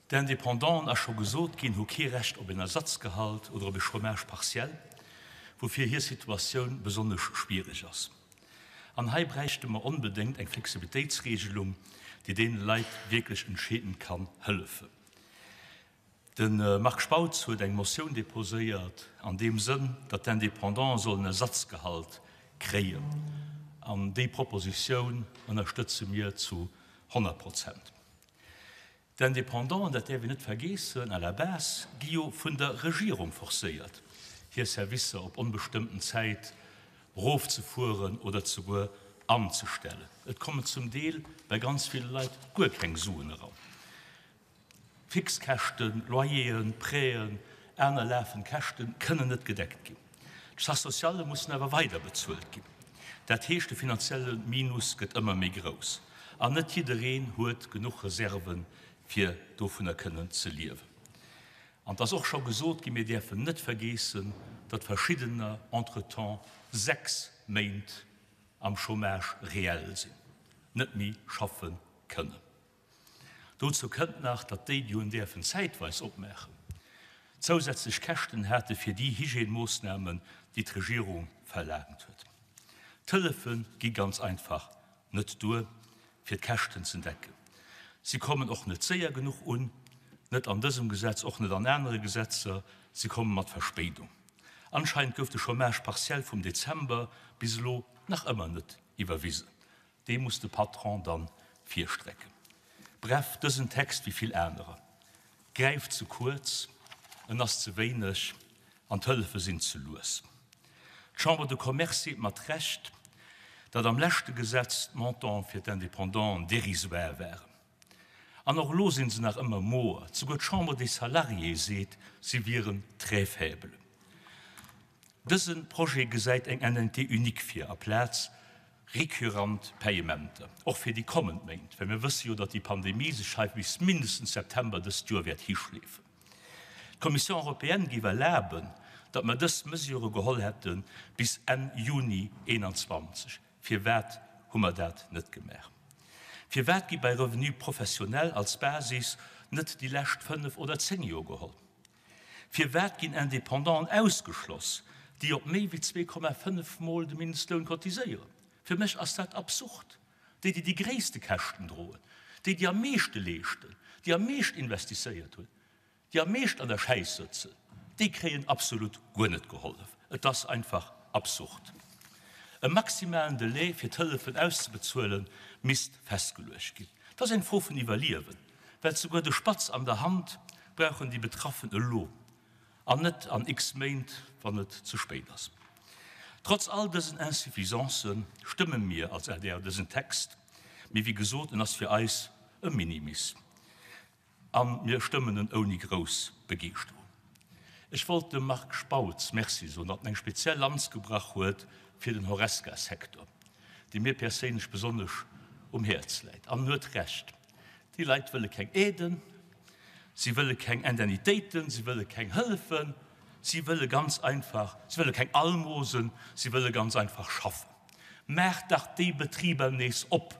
D'Independanten, ass scho gesot ginn, hu kee Recht op en Ersatzgehalt oder op e Chômage partiel, woufir hir Situatioun besonnesch schwiereg ass. An hei bräichte mer onbedéngt eng Flexibilitéitsregelung, déi deene Leit wierklech entscheedend kann hëllefen. De Marc Spautz huet eng Motioun deposéiert an deem Sënn, datt d'Indépendante sollen e Ersatzgehalt kréien. An déi Propositioun ënnerstëtze mir zu 100 Prozent. D'Indépendanten, dat däerf een net vergeessen, à la base gi jo vun der Regierung forcéiert, hir Servicer op onbestëmmten Zäit erofzefueren oder zeguer anzestellen. Et kommen zum Deel bei ganz ville Leit guer keng Suen eran. Fixkäschten, Loyeren, Prêten, aner lafend Käschten kënnen net gedeckt ginn. D'Charges sociales mussen awer weider bezuelt ginn. Dat heescht, de finanzielle Minus gëtt ëmmer méi grouss an net jiddereen huet genuch Reserven, fir dovunner kënnen ze liewen. An et ass och scho gesot ginn, mir däerfen net vergeessen, datt verschiddener entretemps 6 Méint am Chômage réel sinn, net méi schaffe kënnen. Dozou kënnt nach, datt déi, déi hunn däerfen zäitweis opmaachen, zousätzlech Käschten hate fir déi Hygiène-Moossnamen, déi d'Regierung verlaangt huet. D'Hëllefe gi ganz einfach net duer, fir d'Käschten ze decken. Si kommen och net séier genuch un, net an dësem Gesetz, och net an anere Gesetzer, si komme mat Verspéidung. Anscheinend gouf de Chômage partiel vum Dezember bis elo nach ëmmer net iwwerwisen. Dee muss de Patron dann virstrecken. Bref, dësen Text, wéi vill anerer, gräift ze kuerz, en ass ze wéineg an d'Hëllefe sinn ze lues. D'Chambre de Commerce seet mat Recht, datt am leschte Gesetz d'Montante fir d'Indépendanten dérisoire waren. An och elo sinn se nach ëmmer moer. Souguer d'Chambre des Salariés seet, se wieren très faible. Dëse Projet gesäit eng Indemnité unique vir aplaz récurrent Payementer, och fir déi kommend Méint, well mir wësse jo, datt déi Pandemie sech hei bis mindestens September dëst Joer wäert hischleefen. D'Commission européenne géif erlaben, datt mer dës Mesure geholl hätte bis Enn Juni 2021. Firwat hu mer dat net gemaach? Firwat gi bei Revenu professionnel als Basis net déi lescht fënnef oder zéng Joer geholl? Firwat ginn Indépendanten ausgeschloss, déi op méi wéi 2,5 mol de Mindestloun cotiséieren? Fir mech ass dat absurd. Déi, déi déi gréisste Käschten droen, déi, déi am meeschte leeschten, déi am meescht investisséiert hunn, déi am meescht an der Schäiss sëtzen, déi kréien absolut guer net gehollef. Et ass einfach absurd. E maximalen Delai fir d'Hëllefen auszebezuelen misst festgeluecht ginn. Et ass eng Fro vun Iwwerliewen, well souguer de Spatz an der Hand brauchen déi Betraffen elo an net an x Méint, wann et ze spéit ass. Trotz all dësen Insuffisancë stëmme mir als adr dësen Text, mee wéi gesot, en ass fir eis e Minimis. A mir stëmmen en ouni grouss Begeeschterung. Ech wollt dem Marc Spautz Merci soen, datt en eng speziell Lanz gebrach huet fir den Horesca-Secteur, dee mir perséinlech besonnesch um Häerz läit. An en huet Recht, Déi Leit wëlle keng Aiden, si wëlle keng Indemnitéiten, si wëlle keng Hëllefen, si wëlle ganz einfach, si wëlle keng Almosen, si wëlle ganz einfach schaffen. Maacht dach déi Betriber nees op!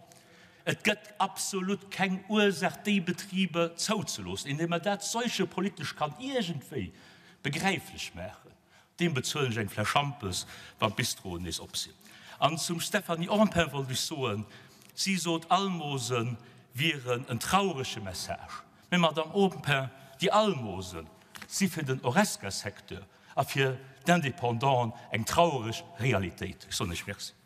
Et gëtt absolut keng Ursaach, déi Betriber zouzeloossen. Een, dee mer dat seuchepolitesch kann iergendwéi begräiflech maachen, deem bezuelen ech eng Fläsch Schampes, wann d'Bistroen nees op sinn. An zum Stéphanie Empain wollt ech soen, si sot, Almose wieren en traurege Message. Mä Madamm Empain, déi Almose si fir den Horesca-Secteur a fir d'Independanten eng traureg Realitéit. Ech soen Iech Merci.